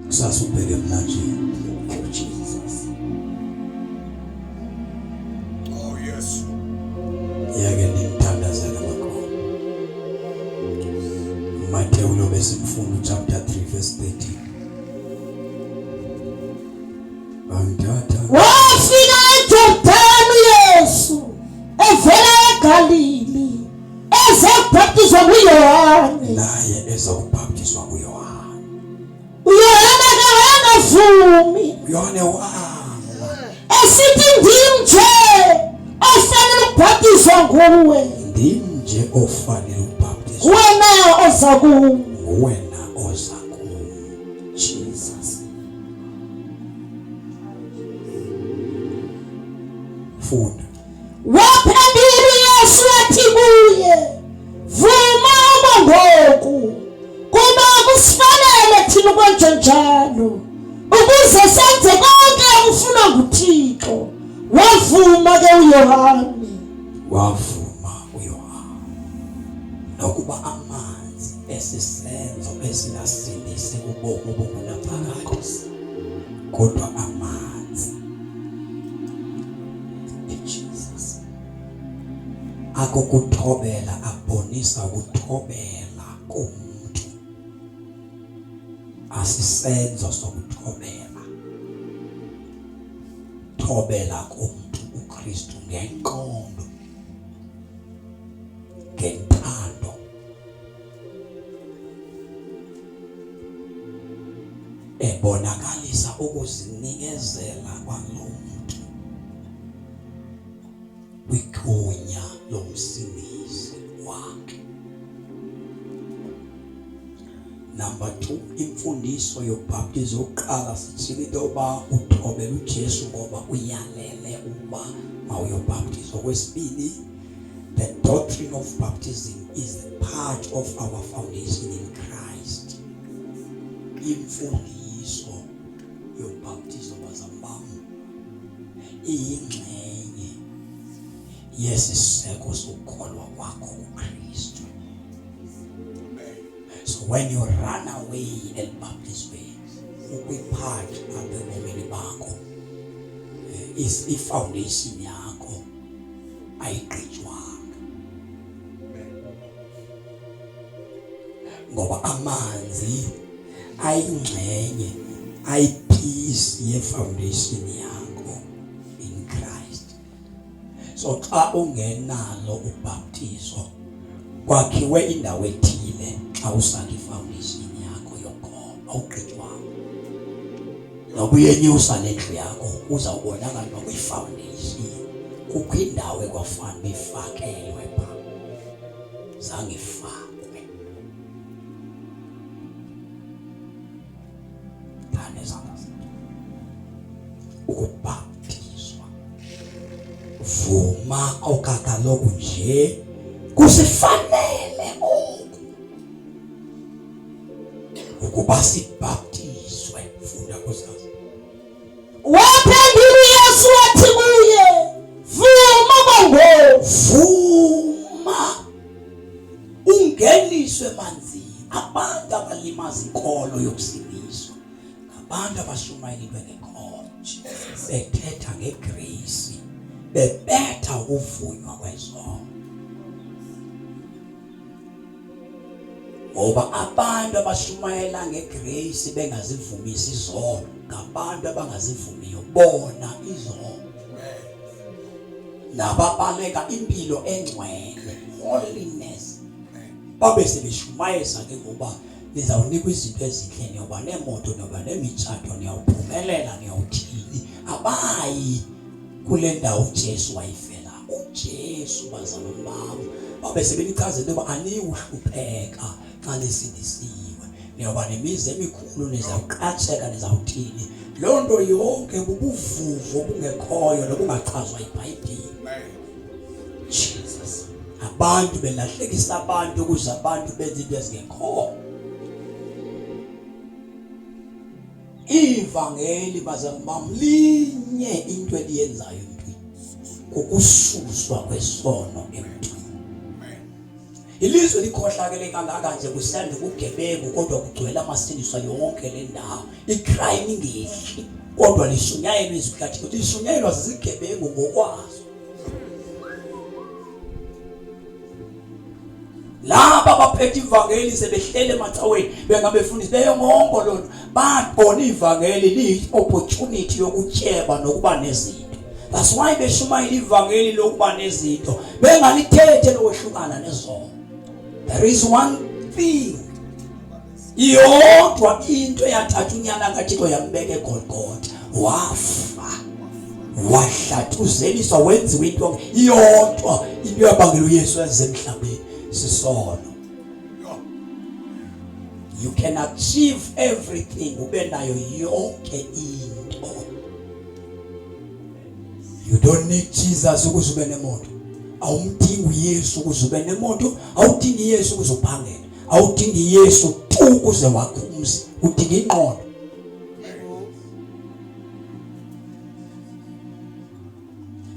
Kusasa ubheke emlanjeni. Thank you, Jesus. Oh yes. Yeke nithandazele makhona. Mateyu lo besimfunda chapter 3 verse 13. Bangithatha Wafika eJordani uYesu evela eGalili ezobhaptizwa nguYohane. Naye ezokubhaptizwa nguYohane. uYohane ke wayengavumi. uYohane wala. Esithi ndim nje ofanele ukubhaptizwa nguwe. Ndim nje ofanele ukubhaptizwa. Wena oza kum. Wena oza kum. Jesus. Funda. Waphendula uYesu wathi kuye, Vuma okwangoku, kuba kusifanele thina ukwenza njalo, ukuze senze konke okufunwa nguThixo. Wavuma ke uYohane. Wavuma uYohane nokuba amanzi esisenzo esingasindisi ubomi obungunaphakade, kodwa amanzi Jesus akokuthobela abonisa ukuthobela komntu asisenzo sokuthobela thobela komntu uKristu ngenqondo ngentando ebonakalisa ukuzinikezela kwalo mntu kwigunya lomsindisi wakhe. Number 2, imfundiso yobhaptizo yokuqala sithile into yoba uthobela uJesu ngoba uyalele ukuba mawuyobhaptizwa. Okwesibini, the doctrine of baptism is part of our foundation in Christ. Imfundiso yobhaptizo bazalwane bam iyingxenye yesiseko sokukholwa kwakho kuKristu. So when you run away elibhaptizweni ukwipart apha ebomini bakho eh, is i-foundation yakho ayigqitshwanga ngoba amanzi ayingxenye ayipiece ye-foundation yakho in Christ. So xa ungenalo ubhaptizo kwakhiwe indawo ethile xa usakha ifoundation yakho yokholo awugqitshwanga noba uyenyusa le ndlu yakho uzawubonakala uba kwifoundation kukho indawo ekwafana uba ifakelwe pha zange ifakwe thanda izandla zethu ukubhaptizwa vuma okakaloku nje kusifanele oku ukuba sibhaptizwe funda kuzazi Waphendula uYesu wathi kuye, Vuma kwangoku. Vuma ungeniswe emanzini. Abantu abalimaza inkolo yokusindiswa ngabantu abashumayela into engekhoyo, bethetha ngegrace, bebetha ukuvunywa kwezono. Ngoba abantu abashumayela ngegrace bengazivumisi izono ngabantu abangazivumiyo bona izono nababaleka impilo engcwele holiness babe sebeshumayeza ke ngoba nizawunikwa izinto ezinhle niyoba neemoto niyoba nemitshato niyawuphumelela niyawuthini abayi kule ndawo uJesu wayifela uJesu bazalwane bam babe sebenichaza into yoba aniyuhlupheka xa nisindisiwe niyoba nemizi emikhulu nizawuqatsheka nizawuthini loo nto yonke bubuvuvu obungekhoyo nobungachazwa yibhayibhile Jesus abantu belahlekisa abantu ukuze abantu benze into ezingekhoyo Ivangeli bazalwane bam linye into eliyenzayo emntwini kukususwa kwesono emntwini. Ilizwe likhohlakele kangaka nje kusanda ubugebengu kodwa kugcwele amasindiswa yonke le ndawo. I-crime ingehli kodwa lishunyayelwa izwi likaThixo, lishunyayelwa zizigebengu ngokwazo. Laba abaphethe ivangeli sebehlele emacaweni bengabefundisi beyongongo lona babona ivangeli liyi-opportunity yokutyeba nokuba nezinto. That's why beshumayela ivangeli lokuba nezinto bengalithethe lokwehlukana nezono. There is one thing iyodwa into eyathatha unyana kaThixo yambeka eGolgotha wafa wahlathuzeliswa wenziwa into iyodwa into yabangela uYesu eze emhlabeni sisono. You can achieve everything ube nayo yonke into. You don't need Jesus ukuze ube nemoto. Awumdingi uYesu ukuze ube nemoto, awudingi Yesu ukuze uphangele, awudingi Yesu tu ukuze wakhe umzi, udinga ingqondo.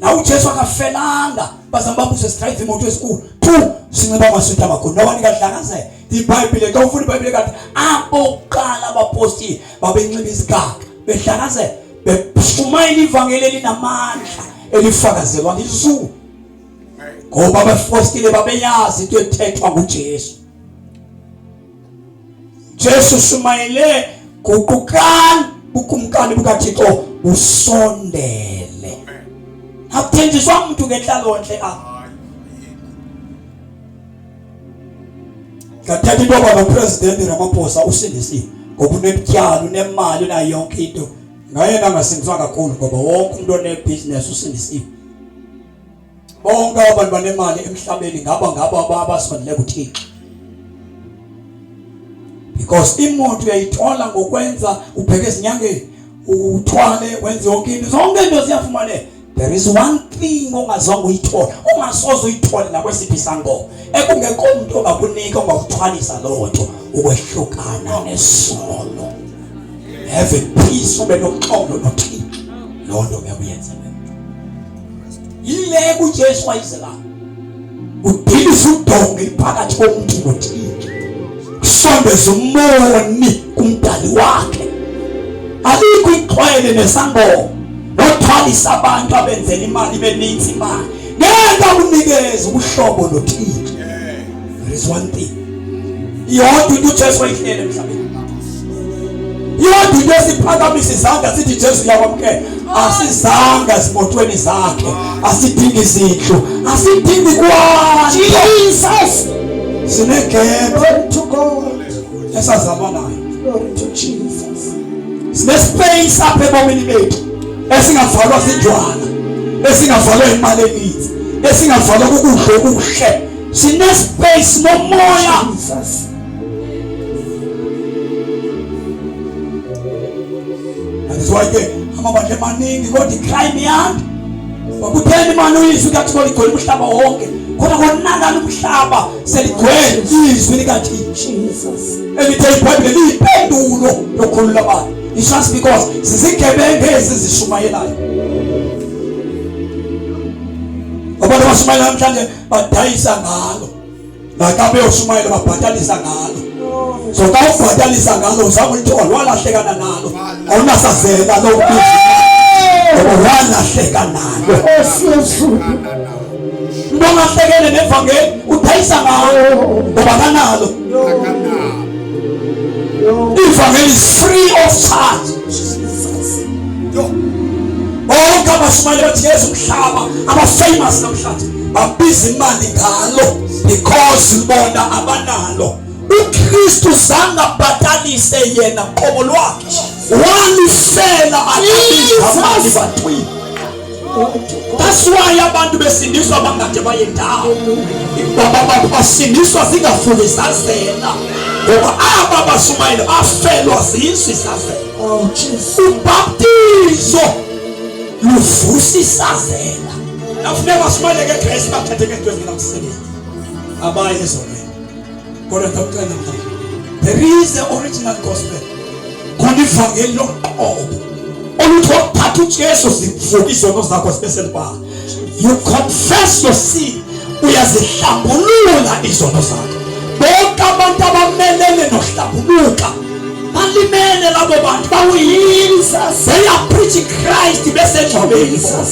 Na uJesu akafelanga bazama babuze sidrive imoto ezinkulu tu sinxiba amasuti amakhulu noba ningadlakazela iBhayibhile xa ufuna iBhayibhile kathi abokuqala abapostile babenxiba izigaga bedlakazela beshumayela ivangeli elinamandla elifakazelwa lizulu ngoba abapostile babeyazi into ethethwa nguJesu. Jesu shumayele guqukani bukumkani bukaThixo busondele. Akuthenjiswa mntu ngenhlalonhle apha. Ngathetha into yoba noPresident Ramaphosa usindisiwe ngoba unetyala unemali unayo yonke into. Ngayena angasindiswa kakhulu ngoba wonke umuntu onebhizinesi usindisiwe. Bonke abantu banemali emhlabeni ngaba ngabo abasondele kuThixo. Because imoto uyayithola ngokwenza ubheke ezinyangeni uthwale wenze yonke into zonke into ziyafumaneka. There is one thing ongazange uyithole ungasoze uyithole nakwesiphi isangoma ekungekho umuntu ongakunika ongakuthwalisa loo nto ukwehlukana nesono. Have a peace ube noxolo noThixo loo nto ngeke uyenze. Yile kuJesu wayizelayo udilisa udonga eliphakathi komuntu noThixo kusondeza umoni kumdali wakhe. Alikho ixhwele nesangoma nothwalisa abantu abenzela imali beninzi imali ngeke akunikeze ubuhlobo noThixo. There is one thing iyodwa into uJesu wayihlele emhlabeni, iyodwa into esiphakamisa izandla sithi Jesu uyakwamukela. Asizanga ezimotweni zakhe, asidingi izindlu, asidingi kwanto. Jesus Sinegebe Glory to God. esazalwa nayo, Glory to Jesus. sinespace apha ebomini bethu esingavalwa zindlwana, esingavalwa imali eninzi, esingavalwa kukudla okuhle. Sinespace nomoya. Jesus. That is why ke amabandla emaningi kodwa icrime yanda. Kwakutheni mani uyizwi likaThixo ligcwele umhlaba wonke kodwa konakala umhlaba seligcwele izwi likaThixo Jesus. elithe iBhayibhile liyimpendulo yokhulula abantu. It's just because zizigebengu ezi zishumayelayo. Abantu abashumayela namhlanje badayisa ngalo, naxa beyoshumayela babhatalisa ngalo. So xa ubhatalisa ngalo uzama ulithola walahlekana nalo, awunasazela lo ngoba walahleka nalo. Nkosi yezulu. Umuntu ongahlekene nevangeli udayisa ngalo ngoba kanalo. Ivangeli is free of charge. Bonke abashumayeli bathi Yesu umhlaba abafamous namhlanje babiza imali ngalo because bona abanalo. uKristu zange abhatalise yena qobo lwakhe, walifela akabiza imali bantwini. That's why abantu besindiswa bangade baye ndawo, basindiswa zingafuni isazela ngoba aba bashumayeli bafelwa zisu isazela. Oh Jesus. Ubhaptizo luvusa isazela. Nafuneka bashumayele ngegrace bathethe ngento ezingenamsebenzi abaye ezonweni. Kodwa ndiyamxelela namhlanje, there is the original gospel, khona ivangeli loqobo oluthi wakuphatha uJesu zivuka izono zakho zibe selibala. You confess your sin, Uyazihlambulula izono zakho. Bonke abantu abamelene nohlambuluka balimele labo bantu bawuyisa. They are preaching Christ besengcwabeni. Jesus.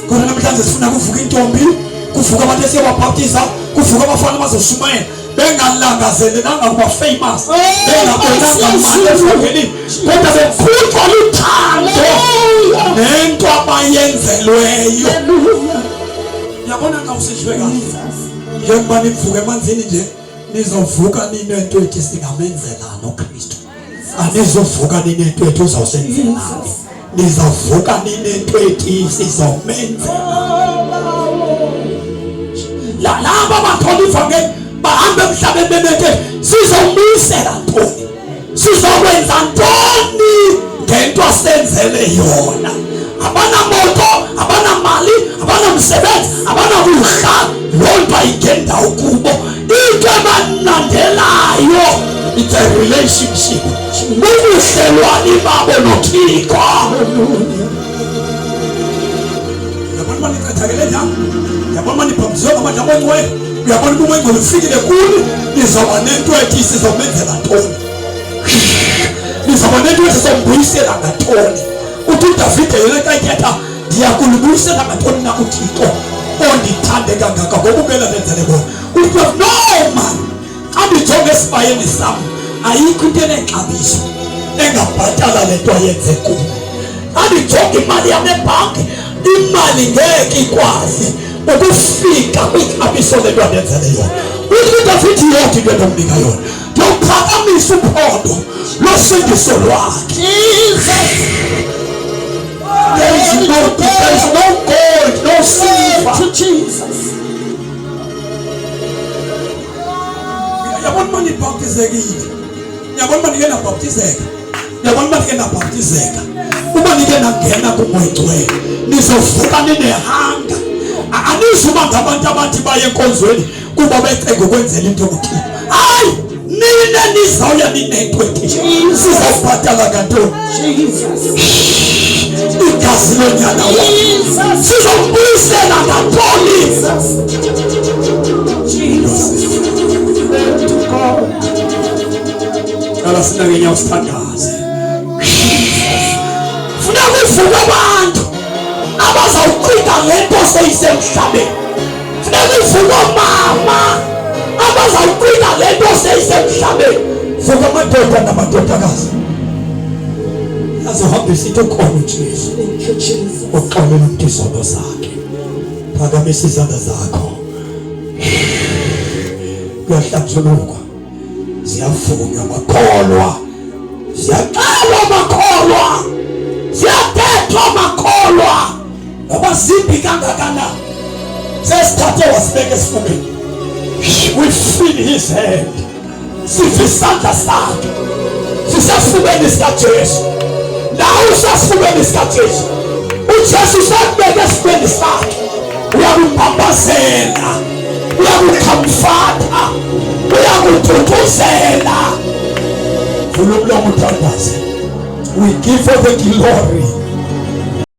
Kodwa namhlanje sifuna kuvuka intombi, kuvuka abantu esiyobabhaptiza, kuvuka abafana abazoshumayela bengalangazelelanga kuba famous, bengabonanga mali evangelini, kodwa beqhutshwa luthando nento abayenzelweyo. Yabona xa usidliwe kahle, njengoba nivuka emanzini nje nizovuka ninento ethi singamenzelani uKristu. Anizovuka ninento ethi uzawusenzelani, nizovuka ninento ethi sizomenzela. Laba bathola ivangeli bahambe emhlabeni bebethe sizombuyisela ntoni, sizokwenza ntoni ngento asenzele yona. Abanamoto, abanamali, abanamsebenzi, abanakudla, loo nto ayingendawo kubo. Into ebalandelayo it's a relationship, ubudlelwane babo noThixo. Uyabona uba nichithakele njani? Uyabona uba nibhaptizwe ngamandla amoya? Uyabona uba umoya ongcwele ufikile kuni? Nizoba nento ethi sizomenzela ntoni, nizoba nento ethi sizombuyisela ngantoni. Uthi uDavide yena xa ethetha, ndiyakulibuyisela ngantoni na uThixo ondithande kangaka ngobubele ndenzele bona. Uthi no man, xa ndijonge esibayeni sam ayikho into enexabiso engabhatala le nto ayenze kum. Xa ndijonge imali yam ebhanki, imali ngeke ikwazi ukufika kwixabiso le nto andenzele yona. Uthi uDavide yodwa into endomnika yona, ndiyophakamisa uphondo losindiso lwakhe. There is no gold, no silver. To Jesus. Yabona uba nibhaptizekile, yabona uba nike nabhaptizeka, yabona uba nike nabhaptizeka, uba nike nangena kuMoya Ngcwele, nizovuka ninehanga. Anizuba ngabantu abathi baye enkonzweni kuba becenga ukwenzela into kuThixo. Hayi, nina nizawuya ninento ethi sizawubhatala ngantoni? Jesus. Igazi lonyana wakhe. Jesus. Sizombuyisela ngantoni? Jesus. Jesus. Glory to God. Qala sina ngenyawo sithandaze. Funa kuvuka abantu abazawuqida le nto seyisemhlabeni. Funa kuvuka oomama abazawuqida le nto seyisemhlabeni. Vuka amadoda namadodakazi azohambisa into khona uJesu. Thank you, Jesus. Uxolela umuntu izono zakhe. Phakamisa izandla zakho. Kuyahlanjulukwa, ziyavunywa makholwa, ziyaxelwa makholwa, ziyathethwa makholwa, noba zimbi kangakanani sesithathe wasibeka esifubeni. We feel his hand, siva isandla sakhe sisesifubeni sikaJesu. Nawe usesifubeni sikaJesu, uJesu usakubeka esifubeni sakhe, uyakubhabhazela, uyakukhamfatha, uyakuthuthuzela. Vula umlomo uthandaze. We give all the glory.